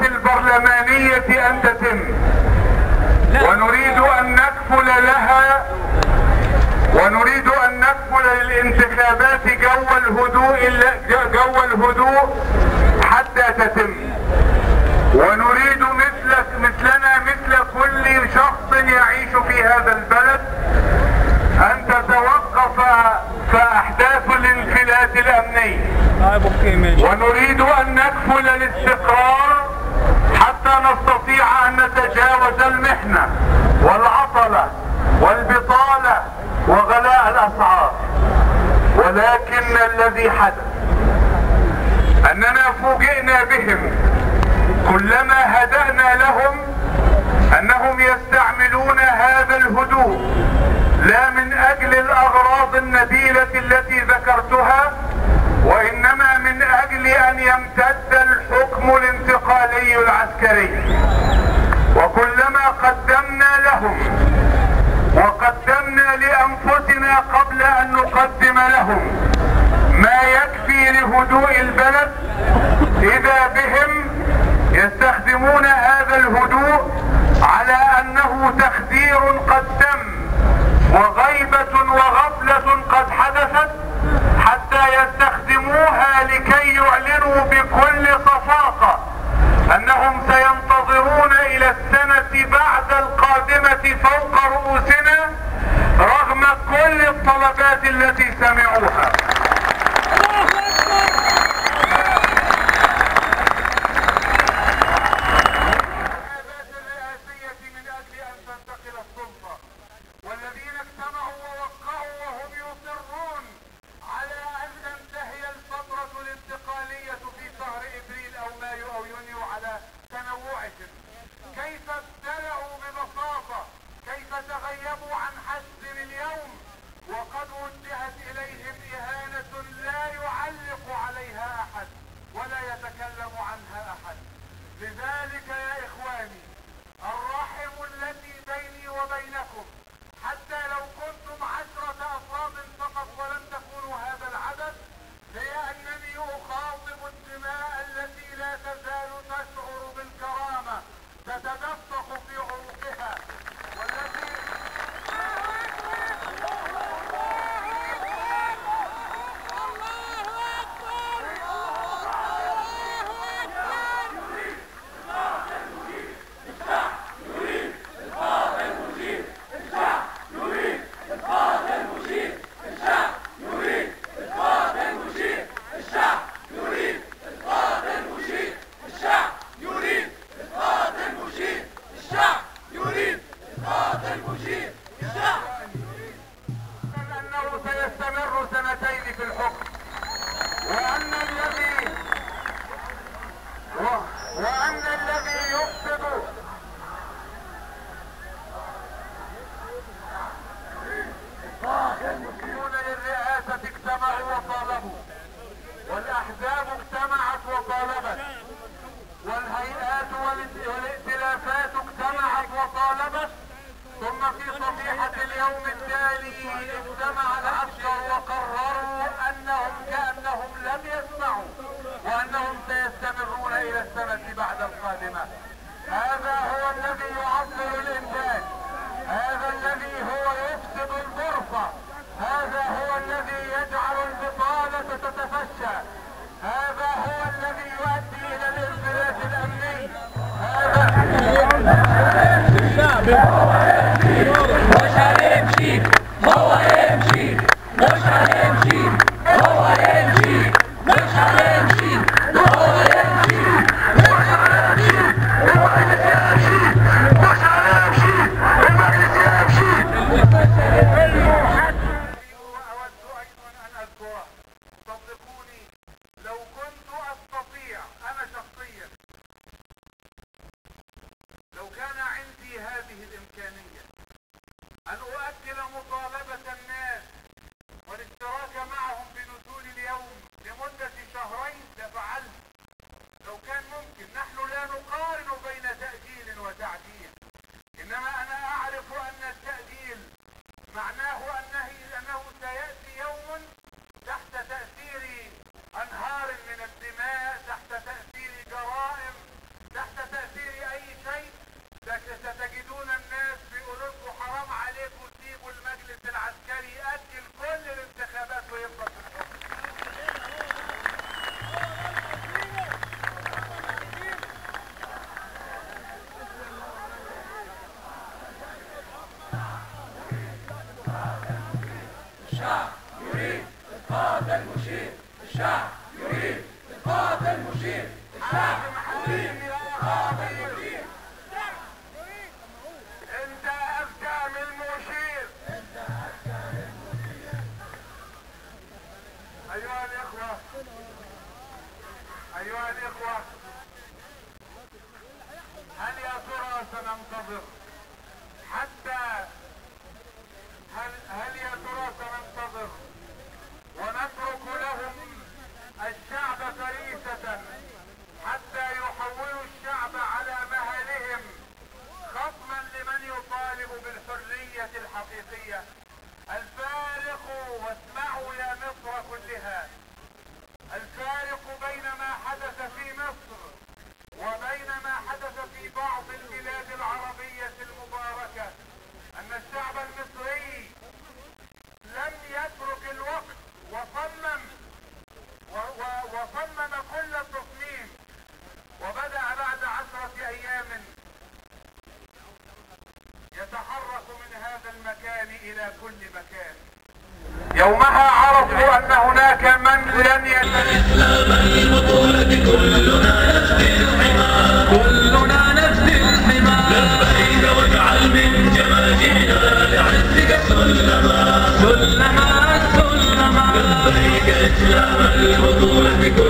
البرلمانية أن تتم، ونريد أن نكفل لها، ونريد أن نكفل للانتخابات جو الهدوء حتى تتم، ونريد مثلنا مثل كل شخص يعيش في هذا البلد أن تتوقف فأحداث الانفلات الأمني، ونريد أن نكفل الاستقرار حتى نستطيع أن نتجاوز المحنة والعطلة والبطالة وغلاء الأسعار. ولكن الذي حدث أننا فوجئنا بهم كلما هدأنا لهم أنهم يستعملون هذا الهدوء لا من أجل الأغراض النبيلة التي ذكرتها، وإنما من أجل أن يمتد الحكم الانتقالي العسكري. وكلما قدمنا لهم وقدمنا لأنفسنا قبل أن نقدم لهم ما يكفي لهدوء البلد، إذا بهم يستخدمون هذا الهدوء على أنه تخدير قد تم وغيبة وغفلة قد حدثت، حتى يستخدموها لكي يعلنوا بكل صفاقة أنهم سينتظرون إلى السنة بعد القادمة فوق رؤوسنا رغم كل الطلبات التي سمعوها. لذلك يا إخواني، الرحم التي بيني وبينكم حتى لو كنتم 10 أفراد فقط ولم تكونوا هذا العدد، هي أنني أخاطب الدماء التي لا تزال تشعر بالكرامة تتدفق في عروقها، والتي سيستمر سنتين في الحكم، وأن الذي يفسد المسلمون للرئاسة اجتمعوا وطالبوا، والأحزاب اجتمعت وطالبت، والهيئات والائتلافات اجتمعت وطالبت، ثم في صبيحة اليوم التالي اجتمع العسكر وقرروا أنهم كأنهم لم يسمعوا وأنهم سيستمرون إلى السنة بعد القادمة. هذا هو الذي يعطل الإنتاج، هذا الذي هو يفسد البورصة، هذا هو الذي يجعل البطالة تتفشى، هذا هو الذي يؤدي إلى الانفلات الأمني. هذا مش هنمشي، هو يمشي، مش هنمشي، هو يمشي، مش هنمشي، هو يمشي، مش هنمشي، المجلس يمشي، مش هنمشي، المجلس يمشي. أود أيضا أن أذكره، صدقوني لو كنت أستطيع أنا شخصيا، لو كان عندي هذه الإمكانية الشعب يريد إسقاط المشير، الشعب يريد إسقاط المشير، الشعب يريد إسقاط المشير. انت اذكى من المشير. ايها الاخوة، ايها الاخوة، هل يا ترى سننتظر حتى هل يا ترى سننتظر ونترك لهم الشعب فريسة حتى يحولوا الشعب على مهلهم خصما لمن يطالب بالحرية الحقيقية؟ الفارق، واسمعوا يا مصر كلها، الفارق بين ما حدث في مصر وبين ما حدث في بعض البلاد العربية المباركة أن الشعب المصري لم يترك الوقت وصمم وصمم كل التصميم، وبدأ بعد 10 أيام يتحرك من هذا المكان إلى كل مكان. يومها عرفوا أن هناك من لن إسلام البطولة كلنا نفدي الحمى، كلنا نفدي الحمى. لبيك واجعل من جماجمنا لعزك سلما، سلما سلما. لبيك إسلام البطولة كلنا.